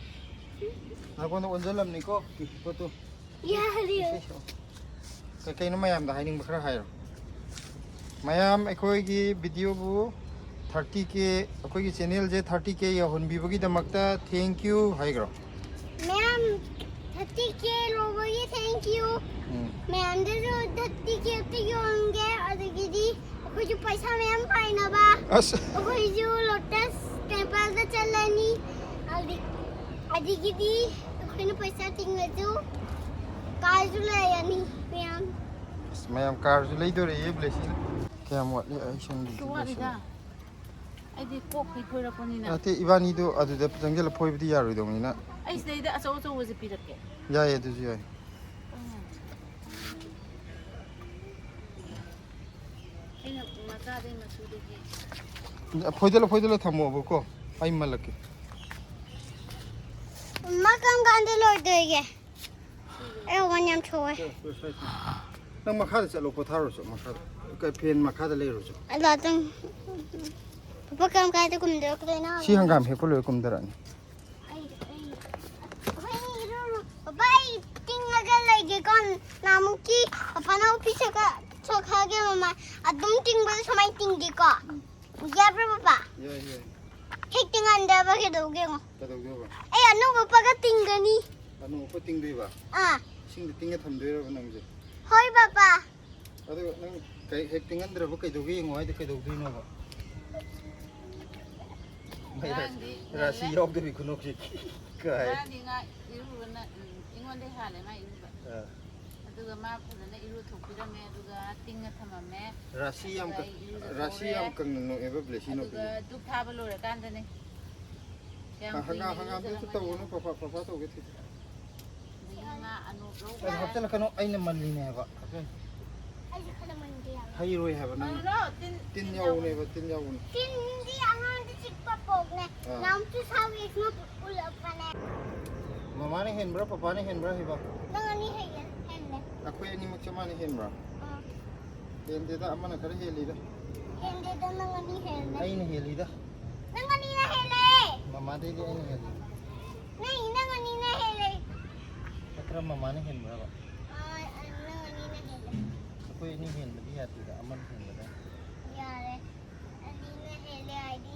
ꯅꯉꯣꯟꯗ ꯑꯣꯟꯁꯤꯜꯂꯝꯅꯤꯀꯣ, ꯄꯣꯠꯇꯨ꯫ ꯌꯥꯔꯦ꯫ ꯏꯁꯩ ꯁꯛꯑꯣ꯫ ꯀꯩ ꯀꯩꯅꯣ ꯃꯌꯥꯝꯗ ꯍꯥꯏꯅꯤꯡꯕ ꯈꯔ ꯍꯥꯏꯔꯣ꯫ ꯃꯌꯥꯝ ꯑꯩꯈꯣꯏꯒꯤ videoꯕꯨ thirty K, ꯑꯩꯈꯣꯏꯒꯤ channelꯁꯦ thirty K ꯌꯧꯍꯟꯕꯤꯕꯒꯤꯗꯃꯛꯇ thank you ꯍꯥꯏꯈ꯭ꯔꯣ꯫ ꯃꯌꯥꯝ thirty K ꯂꯧꯕꯒꯤ thank you꯫ ꯎꯝ꯫ ꯃꯌꯥꯝꯗꯁꯨ thirty K ꯑꯝꯇ ꯌꯧꯍꯟꯒꯦ, ꯑꯗꯒꯤꯗꯤ ꯑꯩꯈꯣꯏꯁꯨ ꯄꯩꯁꯥ ꯃꯌꯥꯝ ꯄꯥꯏꯅꯕ꯫ ꯑꯁ꯫ ꯑꯩꯈꯣꯏꯁꯨ Lotus Templeꯗ ꯆꯠꯂꯅꯤ꯫ ꯑꯗꯒꯤ-, ꯑꯗꯒꯤꯗꯤ ꯑꯩꯈꯣꯏꯅ ꯄꯩꯁꯥ ꯇꯤꯡꯉꯁꯨ carꯁꯨ ꯂꯩꯔꯅꯤ ꯃꯌꯥꯝ꯫ ꯑꯁ, ꯃꯌꯥꯝ carꯁꯨ ꯂꯩꯗꯣꯔꯦꯌꯦ Blessingꯅ꯫ ꯀꯌꯥꯝ ꯋꯥꯠꯂꯤ ꯑꯩ ꯁꯣꯝꯒꯤ ꯑꯁ, ꯋꯥꯠꯂꯤꯗ꯫ ꯑꯩꯗꯤ ꯀꯣꯛꯇꯤ ꯐꯣꯏꯔꯛꯄꯅꯤꯅ꯫ ꯅꯠꯇꯦ, ꯏꯕꯥꯅꯤꯗꯣ ꯑꯗꯨꯗ ꯆꯪꯁꯤꯜꯂ ꯐꯣꯏꯕꯗꯤ ꯌꯥꯔꯣꯏꯗꯧꯅꯤꯅ꯫ ꯑꯩ ꯁꯤꯗꯩꯗ ꯑꯆꯧ ꯑꯆꯧꯕꯁꯦ ꯄꯤꯔꯛꯀꯦ꯫ ꯌꯥꯏꯌꯦ, ꯑꯗꯨꯁꯨ ꯌꯥꯏ꯫ ꯎꯝ꯫ ꯑꯩꯅ ꯃꯆꯥꯗꯩ ꯃꯆꯨꯗꯒꯤ꯫ ꯐꯣꯏꯗꯠꯂ, ꯐꯣꯏꯗꯠꯂ ꯊꯝꯃꯣꯕꯀꯣ, ꯑꯩ ꯃꯜꯂꯛꯀꯦ꯫ ꯃꯥ ꯀꯔꯝ ꯀꯥꯟꯗ ꯂꯣꯏꯗꯣꯏꯒꯦ? ꯑꯩ ꯋꯥꯟ ꯌꯥꯝ ꯊꯣꯛꯑꯦ꯫ ꯅꯪ ꯃꯈꯥꯗ ꯆꯠꯂꯣ, ꯄꯣꯊꯥꯔꯨꯆꯣ ꯃꯈꯥꯗ꯫ ꯀ-, fan ꯃꯈꯥꯗ ꯂꯩꯔꯨꯆꯣ꯫ ꯑꯗꯣ ꯑꯗꯨꯝ ꯄꯄꯥ ꯀꯔꯝ ꯀꯥꯟꯗ ꯀꯨꯝꯗꯣꯏꯅꯣ? ꯁꯤ ꯍꯪꯒꯥꯝ ꯍꯦꯛꯄ ꯂꯣꯏꯔ ꯀꯨꯝꯗꯔꯛꯑꯅꯤ꯫ ꯑꯩ, ꯑꯩ, ꯑꯩꯈꯣꯏ ꯏꯔꯨ-, ꯄꯄꯥ, ꯑꯩ ꯇꯤꯡꯉꯒ ꯂꯩꯒꯦꯀꯣ꯫ ꯅꯍꯥꯟꯃꯨꯛꯀꯤ ꯄꯄꯥꯅ ꯑꯣꯐꯤꯁ ꯆꯠꯈ-, ꯆꯠꯈ꯭ꯔꯒꯦ ꯃꯃꯥ꯫ ꯑꯗꯨꯝ ꯇꯤꯡꯕꯗ ꯁꯨꯃꯥꯏꯅ ꯇꯤꯡꯒꯦꯀꯣ꯫ ꯌꯥꯕ꯭ꯔꯣ ꯄꯄꯥ? ꯌꯥꯏ, ꯌꯥꯏ꯫ ꯍꯦꯛ ꯇꯤꯡꯍꯟꯗꯕ ꯀꯩꯗꯧꯒꯦ ꯌꯦꯡꯉꯣ꯫ ꯀꯩꯗꯧꯗꯣꯏꯕ? ꯑꯩ ꯑꯅꯧꯕ ꯄꯒ ꯇꯤꯡꯒꯅꯤ꯫ ꯑꯅꯧꯕ ꯇꯤꯡꯗꯣꯏꯕ? ꯑꯥ꯫ ꯏꯁꯤꯡꯗ ꯇꯤꯡꯉ ꯊꯝꯗꯣꯏꯔꯕ ꯅꯪꯁꯦ? ꯍꯣꯏ ꯄꯄꯥ꯫ ꯑꯗꯨ ꯅꯪ ꯀꯩ-, ꯍꯦꯛ ꯇꯤꯡꯍꯟꯗ꯭ꯔꯕ ꯀꯩꯗꯧꯒꯦ ꯌꯦꯡꯉꯣ ꯍꯥꯏꯗꯤ ꯀꯩꯗꯧꯗꯣꯏꯅꯣꯕ? ꯉꯔꯥꯡꯗꯤ ꯔꯥꯁꯤ ꯉꯜꯂꯦ꯫ ꯌꯥꯎꯗꯕꯤ ꯈꯨꯅꯣꯛꯁꯤ꯫ ꯀꯥꯏ꯫ ꯉꯔꯥꯡꯗꯤ ꯉꯥ ꯏꯔꯨꯕꯅ, ꯎꯝ, ꯑꯩꯉꯣꯟꯗꯩ ꯍꯥꯜꯂꯦ ꯃꯥ ꯏꯔꯨꯕ꯫ ꯑꯥ꯫ ꯑꯗꯨꯒ ꯃꯥ ꯐꯖꯅ ꯏꯔꯨꯊꯣꯛꯄꯤꯔꯝꯃꯦ, ꯑꯗꯨꯒ ꯇꯤꯡꯉ ꯊꯝꯃꯝꯃꯦ꯫ ꯔꯥꯁꯤ ꯌꯥꯝ ꯑꯗꯨꯒ ꯀꯪ-, ꯑꯩ ꯏꯔꯨꯖꯊꯣꯛꯎꯔꯦ꯫ ꯔꯥꯁꯤ ꯌꯥꯝ ꯀꯪꯅ ꯅꯣꯛꯑꯦꯕ ꯕ꯭ꯂꯦꯁꯤ ꯑꯗꯨꯒ ꯅꯣꯛꯄꯁꯦ꯫ ꯙꯨꯞ ꯊꯥꯕ ꯂꯣꯏꯔꯀꯥꯟꯗꯅꯦ꯫ ꯌꯥꯝ ꯑ, ꯍꯪꯒꯥꯝ, ꯀꯨꯏꯅ ꯍꯪꯒꯥꯝꯗꯨꯁꯨ ꯏꯔꯨꯖꯔꯝꯃꯅꯤ ꯇꯧꯒꯅꯨ, ꯍꯥꯏꯕ꯫ ꯄꯄꯥ, ꯄꯄꯥ ꯇꯧꯒꯦ ꯊꯤꯗꯣ꯫ ꯑꯗꯒꯤ ꯉꯥ ꯑꯅꯣꯞ ꯑꯗꯨ ꯂꯧꯈ꯭ꯔꯦ꯫ ꯍꯥꯞꯆꯤꯜꯂꯛꯀꯅꯨ, ꯑꯩꯅ ꯃꯜꯂꯤꯅꯦ ꯍꯥꯏꯕ꯫ ꯍꯥꯞꯆꯤꯜ-꯫ ꯑꯩꯁꯨ ꯈꯔ ꯃꯟꯒꯦ ꯌꯥꯕ꯭ꯔꯥ? ꯍꯩꯔꯣꯏ ꯍꯥꯏꯕ ꯅꯪ꯫ ꯇꯤꯟ ꯌꯥꯎꯕꯅꯦꯕ, ꯇꯤꯟ ꯌꯥꯎꯕꯅꯦ꯫ ꯇꯤꯟꯗꯤ ꯑꯉꯥꯡꯗꯤ ꯆꯤꯛꯄ ꯄꯣꯛꯅꯦ꯫ ꯑꯥ꯫ ꯅꯥꯎꯁꯨ ꯁꯥꯎꯔꯤꯁꯤꯅ ꯎꯠꯂꯛꯄꯅꯦ꯫ ꯃꯃꯥꯅ ꯍꯦꯟꯕ꯭ꯔꯥ, ꯄꯄꯥꯅ ꯍꯦꯟꯕ꯭ꯔꯥ ꯍꯩꯕ? ꯅꯪ ꯑꯅꯤ ꯍꯦꯜꯂꯦ꯫ ꯑꯩꯈꯣꯏ ꯑꯅꯤꯃꯛ ꯆꯞ ꯃꯥꯟꯅ ꯍꯦꯟꯕ꯭ꯔꯥ? ꯑꯥ꯫ ꯍꯦꯟꯗꯦꯗ, ꯑꯃꯅ ꯈꯔ ꯍꯦꯜꯂꯤꯗ꯫ ꯍꯦꯟꯗꯦꯗ, ꯅꯪ ꯑꯅꯤ ꯍꯦꯜꯂꯦ꯫ ꯑꯩꯅ ꯍꯦꯜꯂꯤꯗ꯫ ꯅꯪ ꯑꯅꯤꯅ ꯍꯦꯜꯂꯦ꯫ ꯃꯃꯥꯗꯩꯗꯤ ꯑꯩꯅ ꯍꯦꯜꯂꯤ꯫ ꯅꯪ, ꯅꯪ ꯑꯅꯤꯅ ꯍꯦꯜꯂꯦ꯫ ꯅꯠꯇ꯭ꯔ ꯃꯃꯥꯅ ꯍꯦꯟꯕ꯭ꯔꯕ? ꯑꯥ, ꯅꯪ ꯑꯅꯤꯅ ꯍꯦꯜꯂꯦ꯫ ꯑꯩꯈꯣꯏ ꯑꯅꯤ ꯍꯦꯟꯕꯗꯤ ꯌꯥꯗꯦꯗ, ꯑꯃꯅ ꯍꯦꯟꯕꯗ꯫ ꯌꯥꯔꯦ꯫ ꯑꯅꯤꯅ ꯍꯦꯜꯂꯦ ꯍꯥꯏꯗꯤ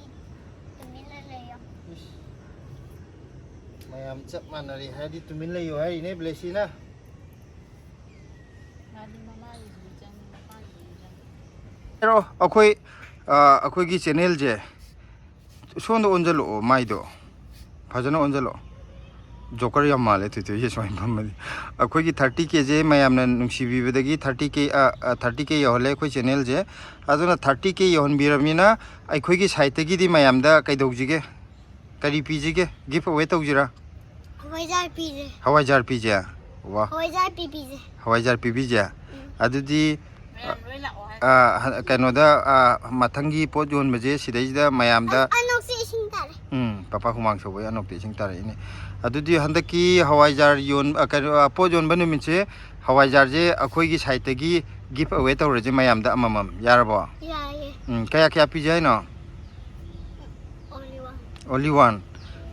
ꯇꯨꯃꯤꯟꯅ ꯂꯩꯌꯣ꯫ ꯏꯁ꯫ ꯃꯌꯥꯝ ꯆꯞ ꯃꯥꯟꯅꯔꯦ ꯍꯥꯏꯔꯗꯤ ꯇꯨꯃꯤꯟ ꯂꯩꯌꯣ ꯍꯥꯏꯔꯤꯅꯦ ꯕ꯭ꯂꯦꯁꯤꯅ꯫ ꯃꯥꯗꯤ ꯃꯃꯥꯒꯤꯁꯨ ꯆꯪꯉꯤ, ꯃꯄꯥꯒꯤꯁꯨ ꯆꯪꯉꯤ꯫ ꯍꯥꯏꯔꯛꯑꯣ, ꯑꯩꯈꯣꯏ, ꯑ, ꯑꯩꯈꯣꯏꯒꯤ ꯆꯦꯅꯦꯜꯁꯦ ꯁꯣꯝꯗ ꯑꯣꯟꯁꯤꯜꯂꯛꯑꯣ, ꯃꯥꯏꯗꯣ ꯐꯖꯅ ꯑꯣꯟꯁꯤꯜꯂꯛꯑꯣ꯫ ꯖꯣꯀꯔ ꯌꯥꯝ ꯃꯥꯜꯂꯦ ꯊꯣꯏꯊꯣꯏꯁꯦ ꯁꯨꯃꯥꯏꯅ ꯐꯝꯃꯗꯤ꯫ ꯑꯩꯈꯣꯏꯒꯤ ꯊꯥꯔꯇꯤ ꯀꯦꯁꯦ ꯃꯌꯥꯝꯅ ꯅꯨꯡꯁꯤꯕꯤꯕꯗꯒꯤ ꯊꯥꯔꯇꯤ ꯀꯦ, ꯑ, ꯑ, ꯊꯥꯔꯇꯤ ꯀꯦ ꯌꯧꯍꯜꯂꯦ ꯑꯩꯈꯣꯏ ꯆꯦꯅꯦꯜꯁꯦ꯫ ꯑꯗꯨꯅ ꯊꯥꯔꯇꯤ ꯀꯦ ꯌꯧꯍꯟꯕꯤꯔꯕꯅꯤꯅ ꯑꯩꯈꯣꯏꯒꯤ ꯁꯥꯏꯠꯇꯒꯤꯗꯤ ꯃꯌꯥꯝꯗ ꯀꯩꯗꯧꯁꯤꯒꯦ? ꯀꯔꯤ ꯄꯤꯁꯤꯒꯦ? ꯒꯤꯐ ꯑꯋꯦ ꯇꯧꯁꯤꯔꯥ? ꯍꯋꯥꯏꯖꯥꯔ ꯄꯤꯁꯦ꯫ ꯍꯋꯥꯏꯖꯥꯔ ꯄꯤꯁꯦ? ꯋꯥ꯫ ꯍꯋꯥꯏꯖꯥꯔ ꯄꯤꯕꯤꯁꯦ꯫ ꯍꯋꯥꯏꯖꯥꯔ ꯄꯤꯕꯤꯁꯦ? ꯎꯝ꯫ ꯑꯗꯨꯗꯤ, ꯃꯌꯥꯝ ꯂꯣꯏ ꯂꯥꯛꯑꯣ ꯍꯥꯏ꯫ ꯑ, ꯍ-, ꯀꯩꯅꯣꯗ, ꯑ, ꯃꯊꯪꯒꯤ ꯄꯣꯠ ꯌꯣꯟꯕꯁꯦ ꯁꯤꯗꯩꯁꯤꯗ ꯃꯌꯥꯝꯗ ꯑ-, ꯑꯅꯣꯛꯁꯦ ꯏꯁꯤꯡ ꯇꯥꯔꯦ꯫ ꯎꯝ, ꯄꯄꯥ ꯍꯨꯃꯥꯡ ꯁꯧꯕꯒꯤ ꯑꯅꯣꯛꯇ ꯏꯁꯤꯡ ꯇꯥꯔꯛꯏꯅꯦ꯫ ꯑꯗꯨꯗꯤ ꯍꯟꯗꯛꯀꯤ ꯍꯋꯥꯏꯖꯥꯔ ꯌꯣꯟ-, ꯑ, ꯀꯩꯅꯣ, ꯑ, ꯄꯣꯠ ꯌꯣꯟꯕ ꯅꯨꯃꯤꯠꯁꯦ ꯍꯋꯥꯏꯖꯥꯔꯁꯦ ꯑꯩꯈꯣꯏꯒꯤ ꯁꯥꯏꯠꯇꯒꯤ ꯒꯤꯐ ꯑꯋꯦ ꯇꯧꯔꯁꯦ ꯃꯌꯥꯝꯗ ꯑꯃꯃꯝ꯫ ꯌꯥꯔꯕꯣ? ꯌꯥꯏꯌꯦ꯫ ꯎꯝ, ꯀꯌꯥ ꯀꯌꯥ ꯄꯤꯖꯦ ꯍꯥꯏꯅꯣ? Only one꯫ Only one꯫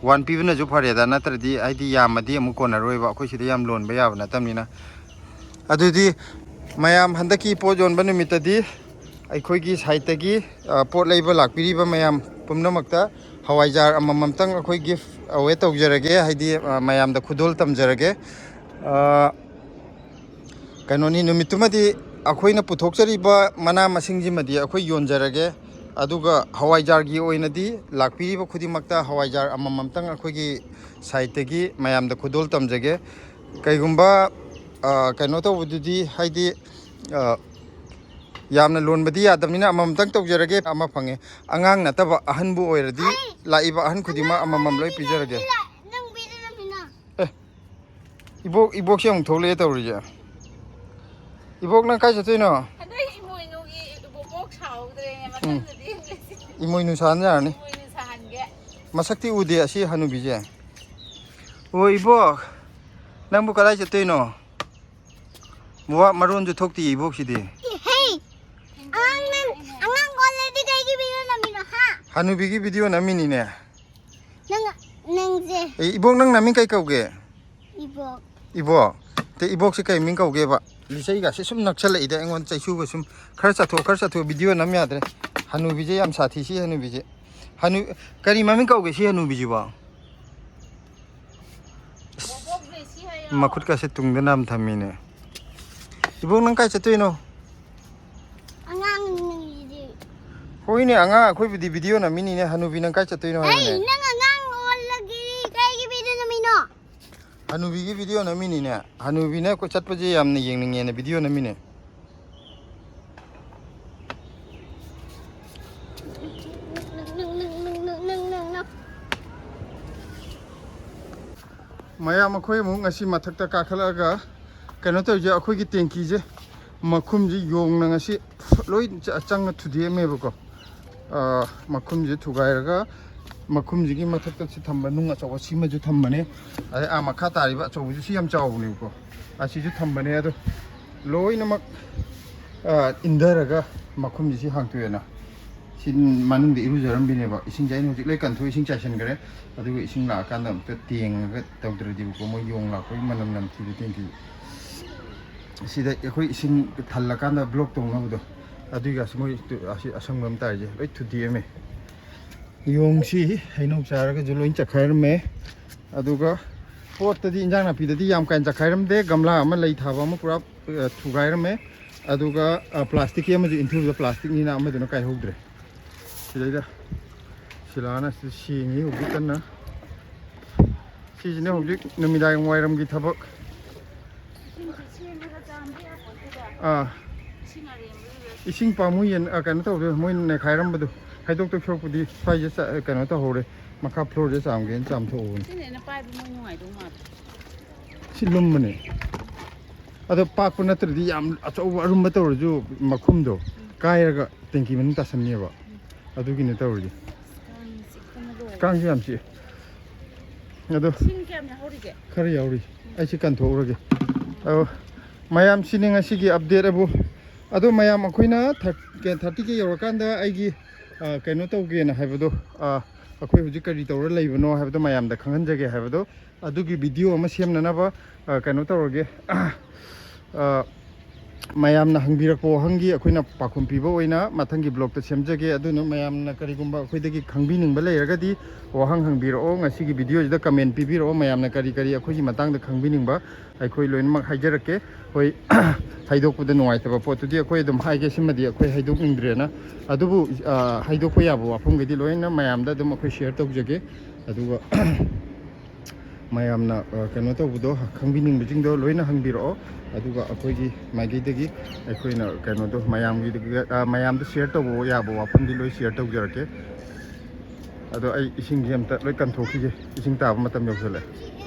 One ꯄꯤꯕꯅꯁꯨ ꯐꯔꯦꯗ, ꯅꯠꯇ꯭ꯔꯗꯤ ꯍꯥꯏꯗꯤ ꯌꯥꯝꯃꯗꯤ ꯑꯃꯨꯛ ꯀꯣꯟꯅꯔꯣꯏꯕ, ꯑꯩꯈꯣꯏ ꯁꯤꯗ ꯌꯥꯝ ꯂꯣꯟꯕ ꯌꯥꯕ ꯅꯠꯇꯕꯅꯤꯅ꯫ ꯑꯗꯨꯗꯤ ꯃꯌꯥꯝ ꯍꯟꯗꯛꯀꯤ ꯄꯣꯠ ꯌꯣꯟꯕ ꯅꯨꯃꯤꯠꯇꯗꯤ ꯑꯩꯈꯣꯏꯒꯤ ꯁꯥꯏꯠꯇꯒꯤ, ꯑ, ꯄꯣꯠ ꯂꯩꯕ ꯂꯥꯛꯄꯤꯔꯤꯕ ꯃꯌꯥꯝ ꯄꯨꯝꯅꯃꯛꯇ ꯍꯋꯥꯏꯖꯥꯔ ꯑꯃꯃꯝꯇꯪ ꯑꯩꯈꯣꯏ ꯒꯤꯐ ꯑꯋꯦ ꯇꯧꯖꯔꯒꯦ, ꯍꯥꯏꯗꯤ, ꯑ, ꯃꯌꯥꯝꯗ ꯈꯨꯗꯣꯜ ꯇꯝꯖꯔꯒꯦ꯫ ꯑ, ꯀꯩꯅꯣꯅꯤ, ꯅꯨꯃꯤꯠꯇꯨꯃꯗꯤ ꯑꯩꯈꯣꯏꯅ ꯄꯨꯊꯣꯛꯆꯔꯤꯕ ꯃꯅꯥ ꯃꯁꯤꯡꯁꯤꯃꯗꯤ ꯑꯩꯈꯣꯏ ꯌꯣꯟꯖꯔꯒꯦ, ꯑꯗꯨꯒ ꯍꯋꯥꯏꯖꯥꯔꯒꯤ ꯑꯣꯏꯅꯗꯤ ꯂꯥꯛꯄꯤꯔꯤꯕ ꯈꯨꯗꯤꯡꯃꯛꯇ ꯍꯋꯥꯏꯖꯥꯔ ꯑꯃꯃꯝꯇꯪ ꯑꯩꯈꯣꯏꯒꯤ ꯁꯥꯏꯠꯇꯒꯤ ꯃꯌꯥꯝꯗ ꯈꯨꯗꯣꯜ ꯇꯝꯖꯒꯦ꯫ ꯀꯩꯒꯨꯝꯕ, ꯑ, ꯀꯩꯅꯣ ꯇꯧꯕꯗꯨꯗꯤ, ꯍꯥꯏꯗꯤ, ꯑ, ꯌꯥꯝꯅ ꯂꯣꯟꯕꯗꯤ ꯌꯥꯗꯕꯅꯤꯅ ꯑꯃꯃꯝꯇꯪ ꯇꯧꯖꯔꯒꯦ꯫ ꯑꯃ ꯐꯪꯉꯦ꯫ ꯑꯉꯥꯡ ꯅꯠꯇꯕ ꯑꯍꯟꯕꯨ ꯑꯣꯏꯔꯗꯤ ꯂꯥꯛꯏꯕ ꯑꯍꯟ ꯈꯨꯗꯤꯡꯃꯛ ꯑꯃꯃꯝ ꯂꯣꯏ ꯄꯤꯖꯔꯒꯦ꯫ ꯅꯪ ꯄꯤꯖꯔꯝꯃꯤꯅ꯫ ꯑꯦ, ꯏꯕꯣꯛ, ꯏꯕꯣꯛꯁꯦ ꯑꯃꯨꯛ ꯊꯣꯛꯂꯛꯑꯦ ꯇꯧꯔꯤꯁꯦ꯫ ꯏꯕꯣꯛ, ꯅꯪ ꯀꯥꯏ ꯆꯠꯇꯣꯏꯅꯣ? ꯑꯗꯩ ꯏꯃꯣꯏꯅꯨ ꯎꯝ꯫ ꯏꯃꯣꯏꯅꯨ ꯁꯥꯍꯟ ꯌꯥꯔꯅꯤ꯫ ꯃꯁꯛꯇꯤ ꯎꯗꯦ ꯑꯁꯤ ꯍꯅꯨꯕꯤꯁꯦ꯫ ꯑꯣ, ꯏꯕꯣꯛ, ꯅꯪꯕꯨ ꯀꯗꯥꯏ ꯆꯠꯇꯣꯏꯅꯣ? ꯕꯕꯥ, ꯃꯔꯣꯟꯁꯨ ꯊꯣꯛꯇꯦ ꯏꯕꯣꯛꯁꯤꯗꯤ꯫ ꯍꯦ! ꯑꯉꯥꯡ ꯅꯪ, ꯑꯉꯥꯡ ꯑꯣꯜꯂꯗꯤ ꯀꯩꯒꯤ video ꯅꯝꯃꯤꯅꯣ, ꯍꯥ? ꯍꯅꯨꯕꯤꯒꯤ video ꯅꯝꯃꯤꯅꯤꯅꯦ꯫ ꯅꯪ, ꯅꯪꯁꯦ꯫ ꯑꯦ, ꯏꯕꯣꯛ, ꯅꯪ ꯅꯃꯤꯡ ꯀꯩ ꯀꯧꯒꯦ? ꯏꯕꯣꯛ꯫ ꯏꯕꯣꯛ? ꯇꯦ, ꯏꯕꯣꯛꯁꯦ ꯀꯩ ꯃꯤꯡ ꯀꯧꯒꯦꯕ? ꯂꯤꯆꯩꯒꯁꯦ ꯁꯨꯝ ꯅꯛꯁꯜꯂꯛꯏꯗ ꯑꯩꯉꯣꯟꯗ, ꯆꯩꯁꯨꯒ ꯁꯨꯝ꯫ ꯈꯔ ꯆꯠꯊꯣꯛ, ꯈꯔ ꯆꯠꯊꯣꯛ, video ꯅꯝ ꯌꯥꯗ꯭ꯔꯦ꯫ ꯍꯅꯨꯕꯤꯁꯦ ꯌꯥꯝ ꯁꯥꯊꯤ, ꯁꯤ ꯍꯅꯨꯕꯤꯁꯦ꯫ ꯍꯅꯨ-, ꯀꯔꯤ ꯃꯃꯤꯡ ꯀꯧꯒꯦ ꯁꯤ ꯍꯅꯨꯕꯤꯁꯤꯕꯣ? ꯃꯈꯨꯠꯀꯁꯦ ꯇꯨꯡꯗ ꯅꯥꯝ ꯊꯝꯃꯤꯅꯦ꯫ ꯏꯕꯣꯛ, ꯅꯪ ꯀꯥꯏ ꯆꯠꯇꯣꯏꯅꯣ? ꯑꯉꯥꯡ ꯅꯪꯒꯤꯗꯤ꯫ ꯍꯣꯏꯅꯦ, ꯑꯉꯥꯡ ꯑꯩꯈꯣꯏꯕꯨꯗꯤ video ꯅꯝꯃꯤꯅꯤꯅꯦ꯫ ꯍꯅꯨꯕꯤ, ꯅꯪ ꯀꯥꯏ ꯆꯠꯇꯣꯏꯅꯣ ꯍꯥꯏꯕꯅꯦ? ꯅꯪ ꯑꯉꯥꯡ ꯑꯣꯜꯂꯒꯦ ꯀꯩꯒꯤ video ꯅꯝꯃꯤꯅꯣ? ꯍꯅꯨꯕꯤꯒꯤ video ꯅꯝꯃꯤꯅꯤꯅꯦ꯫ ꯍꯅꯨꯕꯤꯅ ꯀꯣꯏ ꯆꯠꯄꯁꯦ ꯌꯥꯝꯅ ꯌꯦꯡꯅꯤꯡꯉꯦꯅ video ꯅꯝꯃꯤꯅꯦ꯫ ꯃꯌꯥꯝ, ꯑꯩꯈꯣꯏ ꯑꯃꯨꯛ ꯉꯁꯤ ꯃꯊꯛꯇ ꯀꯥꯈꯠꯂꯛꯑꯒ ꯀꯩꯅꯣ ꯇꯧꯔꯤꯁꯦ, ꯑꯩꯈꯣꯏꯒꯤ ꯇꯦꯡꯀꯤꯁꯦ ꯃꯈꯨꯝꯁꯦ ꯌꯣꯡꯅ ꯉꯁꯤ ꯂꯣꯏ ꯆ-, ꯆꯪꯉ ꯊꯨꯗꯦꯛꯑꯝꯃꯦꯕꯀꯣ꯫ ꯑ, ꯃꯈꯨꯝꯁꯦ ꯊꯨꯒꯥꯏꯔꯒ ꯃꯈꯨꯝꯁꯤꯒꯤ ꯃꯊꯛꯇ ꯁꯤ ꯊꯝꯕ ꯅꯨꯡ ꯑꯆꯧꯕ ꯁꯤꯃꯁꯨ ꯊꯝꯕꯅꯦ꯫ ꯑꯗꯩ ꯑꯥ ꯃꯈꯥ ꯇꯥꯔꯤꯕ ꯑꯆꯧꯕꯁꯨ ꯁꯤ ꯌꯥꯝ ꯆꯥꯎꯕꯅꯦꯕꯀꯣ꯫ ꯑꯁꯤꯁꯨ ꯊꯝꯕꯅꯦ꯫ ꯑꯗꯣ ꯂꯣꯏꯅꯃꯛ, ꯑ, ꯏꯟꯊꯔꯒ ꯃꯈꯨꯝꯁꯤ ꯁꯤ ꯍꯥꯡꯇꯣꯛꯑꯦꯅ꯫ ꯁꯤ ꯃꯅꯨꯡꯗ ꯏꯔꯨꯖꯔꯝꯕꯤꯅꯦꯕ꯫ ꯏꯁꯤꯡꯁꯦ ꯑꯩꯅ ꯍꯧꯖꯤꯛ ꯂꯣꯏ ꯀꯟꯊꯣꯛ, ꯏꯁꯤꯡ ꯆꯥꯏꯁꯤꯟꯈ꯭ꯔꯦ꯫ ꯑꯗꯨꯒ ꯏꯁꯤꯡ ꯂꯥꯛꯑꯀꯥꯟꯗ ꯑꯝꯇ ꯇꯦꯡꯉꯒ ꯇꯧꯗ꯭ꯔꯗꯤꯕꯀꯣ, ꯃꯣꯏ ꯌꯣꯡ ꯂꯥꯛꯄꯒꯤ ꯃꯅꯝ ꯅꯝꯊꯤꯕ ꯇꯦꯡꯀꯤ꯫ ꯁꯤꯗ ꯑꯩꯈꯣꯏ ꯏꯁꯤꯡ ꯊꯜꯂꯀꯥꯟꯗ block ꯇꯧꯅꯕꯗꯣ, ꯑꯗꯨꯒꯤ ꯑꯁ-, ꯃꯣꯏ ꯇꯨ-, ꯑꯁꯤ ꯑꯁꯪꯕ ꯑꯃ ꯇꯥꯏꯁꯦ ꯂꯣꯏ ꯊꯨꯗꯦꯛꯑꯝꯃꯦ꯫ ꯌꯣꯡꯁꯤ ꯍꯩꯅꯧ ꯆꯥꯔꯒꯁꯨ ꯂꯣꯏ ꯆꯠꯈꯥꯏꯔꯝꯃꯦ꯫ ꯑꯗꯨꯒ ꯄꯣꯠꯇꯗꯤ, ꯏꯟꯖꯥꯡ ꯅꯥꯄꯤꯗꯗꯤ ꯌꯥꯝ ꯀꯥ ꯍꯦꯟꯅ ꯆꯠꯈꯥꯏꯔꯝꯗꯦ꯫ ꯒꯝꯂꯥ ꯑꯃ, ꯂꯩ ꯊꯥꯕ ꯑꯃ ꯄꯨꯔꯥ, ꯑ, ꯊꯨꯒꯥꯏꯔꯝꯃꯦ꯫ ꯑꯗꯨꯒ, ꯑ, plastic ꯀꯤ ꯑꯃꯁꯨ ꯏꯟꯊꯨꯕꯗ plastic ꯅꯤꯅ ꯑꯃꯗꯨꯅ ꯀꯥꯏꯍꯧꯗ꯭ꯔꯦ꯫ ꯁꯤꯗꯩꯗ ꯁꯤꯂꯥꯅ ꯁꯤꯗ ꯁꯦꯡꯉꯤ ꯍꯧꯖꯤꯛ ꯀꯟꯅ꯫ ꯁꯤꯁꯤꯅ ꯍꯧꯖꯤꯛ ꯅꯨꯃꯤꯗꯥꯡ ꯋꯥꯏꯔꯝꯒꯤ ꯊꯕꯛ꯫ ꯑꯥ꯫ ꯏꯁꯤꯡ ꯄꯥꯝꯃꯨꯏꯌꯦꯅ, ꯑ, ꯀꯩꯅꯣ ꯇꯧꯔꯦ, ꯃꯣꯏꯅ ꯅꯩꯈꯥꯏꯔꯝꯕꯗꯣ ꯍꯩꯗꯣꯛꯇꯧ ꯁꯔꯨꯛꯄꯨꯗꯤ ꯁ꯭ꯋꯥꯏꯁꯦ ꯆ-, ꯀꯩꯅꯣ ꯇꯧꯍꯧꯔꯦ, ꯃꯈꯥ floor ꯁꯦ ꯆꯥꯝꯒꯦꯅ ꯆꯥꯝꯊꯣꯛꯍꯧꯕꯅꯤ꯫ ꯁꯤꯅ ꯍꯦꯟꯅ ꯄꯥꯏꯕ ꯃꯣꯏ ꯅꯨꯡꯉꯥꯏꯗꯧ ꯃꯥꯜꯂꯦ꯫ ꯁꯤ ꯂꯨꯝꯕꯅꯦ꯫ ꯑꯗꯣ ꯄꯥꯛꯄ ꯅꯠꯇ꯭ꯔꯗꯤ, ꯌꯥꯝ ꯑꯆꯧꯕ ꯑꯔꯨꯝꯕ ꯇꯧꯔꯁꯨ ꯃꯈꯨꯝꯗꯣ, ꯀꯥꯏꯔꯒ ꯇꯦꯡꯀꯤ ꯃꯅꯨꯡ ꯇꯥꯁꯟꯅꯦꯕ꯫ ꯑꯗꯨꯒꯤꯅꯦ ꯇꯧꯔꯤꯁꯦ꯫ ꯀꯥꯡ ꯆꯤꯛꯄꯅ ꯂꯣꯏꯔꯦ꯫ ꯀꯥꯡꯁꯨ ꯌꯥꯝ ꯆꯤꯛꯑꯦ꯫ ꯑꯗꯣ ꯏꯁꯤꯡ ꯀꯌꯥꯝ ꯌꯥꯎꯍꯧꯔꯤꯒꯦ? ꯈꯔ ꯌꯥꯎꯔꯤ꯫ ꯑꯩꯁꯦ ꯀꯟꯊꯣꯛꯎꯔꯒꯦ꯫ ꯑꯗꯣ ꯃꯌꯥꯝ, ꯁꯤꯅꯤ ꯉꯁꯤꯒꯤ ꯑꯞꯗꯦꯠ ꯑꯕꯨ꯫ ꯑꯗꯣ ꯃꯌꯥꯝ, ꯑꯩꯈꯣꯏꯅ ꯊꯥꯔꯇꯤ ꯀꯦ ꯌꯧꯔꯀꯥꯟꯗ ꯑꯩꯒꯤ, ꯑ, ꯀꯩꯅꯣ ꯇꯧꯒꯦꯅ ꯍꯥꯏꯕꯗꯣ, ꯑ, ꯑꯩꯈꯣꯏ ꯍꯧꯖꯤꯛ ꯀꯔꯤ ꯇꯧꯔ ꯂꯩꯕꯅꯣ ꯍꯥꯏꯕꯗꯣ ꯃꯌꯥꯝꯗ ꯈꯪꯍꯟꯖꯒꯦ ꯍꯥꯏꯕꯗꯣ, ꯑꯗꯨꯒꯤ ꯚꯤꯗꯤꯑꯣ ꯑꯃ ꯁꯦꯝꯅꯅꯕ, ꯑ, ꯀꯩꯅꯣ ꯇꯧꯔꯒꯦ꯫ ꯑ, ꯃꯌꯥꯝꯅ ꯍꯪꯕꯤꯔꯛꯄ ꯋꯥꯍꯪꯒꯤ ꯑꯩꯈꯣꯏꯅ ꯄꯥꯎꯈꯨꯝ ꯄꯤꯕ ꯑꯣꯏꯅ ꯃꯊꯪꯒꯤ ꯕ꯭ꯂꯣꯛꯇ ꯁꯦꯝꯖꯒꯦ꯫ ꯑꯗꯨꯅ ꯃꯌꯥꯝꯅ ꯀꯔꯤꯒꯨꯝꯕ ꯑꯩꯈꯣꯏꯗꯒꯤ ꯈꯪꯕꯤꯅꯤꯡꯕ ꯂꯩꯔꯒꯗꯤ ꯋꯥꯍꯪ ꯍꯪꯕꯤꯔꯛꯑꯣ꯫ ꯉꯁꯤꯒꯤ ꯚꯤꯗꯤꯑꯣꯁꯤꯗ ꯀꯃꯦꯟ ꯄꯤꯕꯤꯔꯛꯑꯣ꯫ ꯃꯌꯥꯝꯅ ꯀꯔꯤ ꯀꯔꯤ ꯑꯩꯈꯣꯏꯒꯤ ꯃꯇꯥꯡꯗ ꯈꯪꯕꯤꯅꯤꯡꯕ ꯑꯩꯈꯣꯏ ꯂꯣꯏꯅꯃꯛ ꯍꯥꯏꯖꯔꯛꯀꯦ꯫ ꯍꯣꯏ, ꯍꯥꯏꯗꯣꯛꯄꯗ ꯅꯨꯡꯉꯥꯏꯇꯕ ꯄꯣꯠꯇꯨꯗꯤ ꯑꯩꯈꯣꯏ ꯑꯗꯨꯝ ꯍꯥꯏꯒꯦ, ꯁꯤꯃꯗꯤ ꯑꯩꯈꯣꯏ ꯍꯥꯏꯗꯣꯛꯅꯤꯡꯗ꯭ꯔꯦꯅ꯫ ꯑꯗꯨꯕꯨ, ꯑ, ꯍꯥꯏꯗꯣꯛꯄ ꯌꯥꯕ ꯋꯥꯐꯝꯈꯩꯗꯤ ꯂꯣꯏꯅ ꯃꯌꯥꯝꯗ ꯑꯗꯨꯝ ꯑꯩꯈꯣꯏ ꯁꯤꯌꯔ ꯇꯧꯖꯒꯦ꯫ ꯑꯗꯨꯒ ꯃꯌꯥꯝꯅ, ꯑ, ꯀꯩꯅꯣ ꯇꯧꯕꯗꯣ, ꯈꯪꯕꯤꯅꯤꯡꯕꯁꯤꯡꯗꯣ ꯂꯣꯏꯅ ꯍꯪꯕꯤꯔꯛꯑꯣ꯫ ꯑꯗꯨꯒ ꯑꯩꯈꯣꯏꯒꯤ ꯃꯥꯏꯀꯩꯗꯒꯤ ꯑꯩꯈꯣꯏꯅ ꯀꯩꯅꯣꯗꯣ ꯃꯌꯥꯝꯒꯤ, ꯑ, ꯃꯌꯥꯝꯗ ꯁꯤꯌꯔ ꯇꯧꯕ ꯌꯥꯕ ꯋꯥꯐꯝꯗꯤ ꯂꯣꯏ ꯁꯤꯌꯔ ꯇꯧꯖꯔꯛꯀꯦ꯫ ꯑꯗꯣ ꯑꯩ ꯏꯁꯤꯡꯁꯦ ꯑꯝꯇ ꯂꯣꯏ ꯀꯟꯊꯣꯛꯈꯤꯒꯦ, ꯏꯁꯤꯡ ꯇꯥꯕ ꯃꯇꯝ ꯌꯧꯁꯜꯂꯛꯑꯦ꯫